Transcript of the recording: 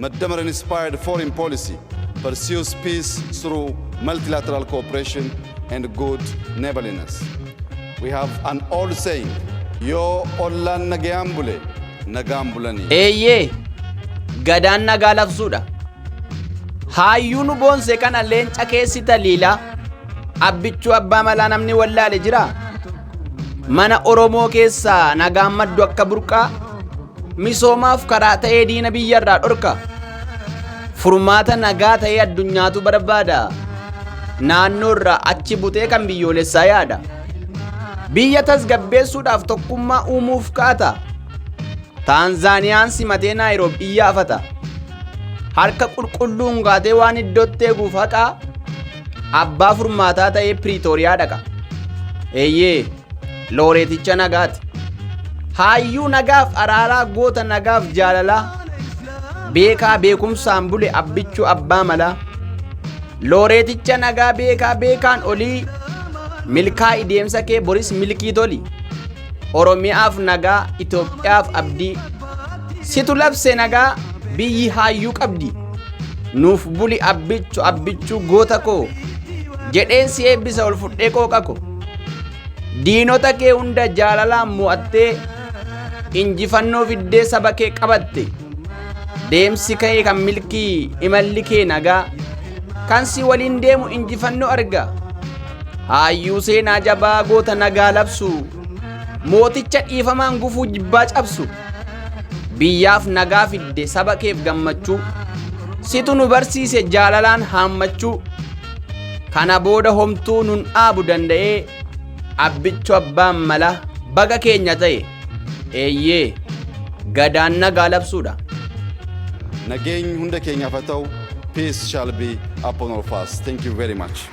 Medemer inspired foreign policy pursues peace through multilateral cooperation and good neighborliness. We have an old saying, "Yoo ollaan nagayaan bule, nagaan bulanii." Eeyyee, Gadaan nagaa labsuudha. Haayyuu nu boonse kana leenca keessi taliilaa. Abbichuu Abbaa Malaa namni wallaale jira. Mana Oromoo keessaa nagaan maddu akka burqaa, misoomaaf karaa ta'ee diina biyyarraa dhorka. Furmaata nagaa ta'ee addunyaatu barbaada. Naannoo irraa achi butee kan biyyoolessaa yaada. Biyya tasgabbeessuudhaaf tokkummaa uumuuf kaata. Taanzaaniyaan simatee Naayiroobi iyyaafata. Harka qulqulluun gaatee waan iddootti eeguuf haqaa, abbaa furmaataa ta'ee Piriitooriyaa dhaqa. Eeyyee, looreeticha nagaati. Haayyuu nagaaf araaraa, goota nagaaf jaalalaa. Beekaa beekumsaan bule, Abbichuu Abbaa Malaa. Looreeticha nagaa, beekaa beekaan olii, milkaa'ii deemsa kee boris milkii toli. Oromiyaaf nagaa, Itoophiyaaf abdii. Situ labse nagaa, biyyi haayyuu qabdi. Nuuf buli Abbichu, Abbichuu goota koo. Jedheen si eebbisa ol fudhee qooqa ko. Diinota kee hunda jaalalaan mo'attee injifannoo fiddee saba kee qabatte. Deemsi kee kan milkii, imalli kee nagaa. Kan si waliin deemu injifannoo arga. Haayyuu seenaa jabaa, goota nagaa labsu. Mooticha dhiifamaan gufuu jibbaa cabsu. Biyyaaf nagaa fidde, saba keef gammachuu. Situ nu barsiise jaalalaan haammachuu. Kana booda homtuu nun dhaabu danda'ee, Abbichu Abbaan Mala baga keenya ta'e. Eeyyee, Gadaan nagaa labsuudha. Nageenyi hunda keenyaaf haa ta'u. Peace shall be upon all of us. Thank you very much.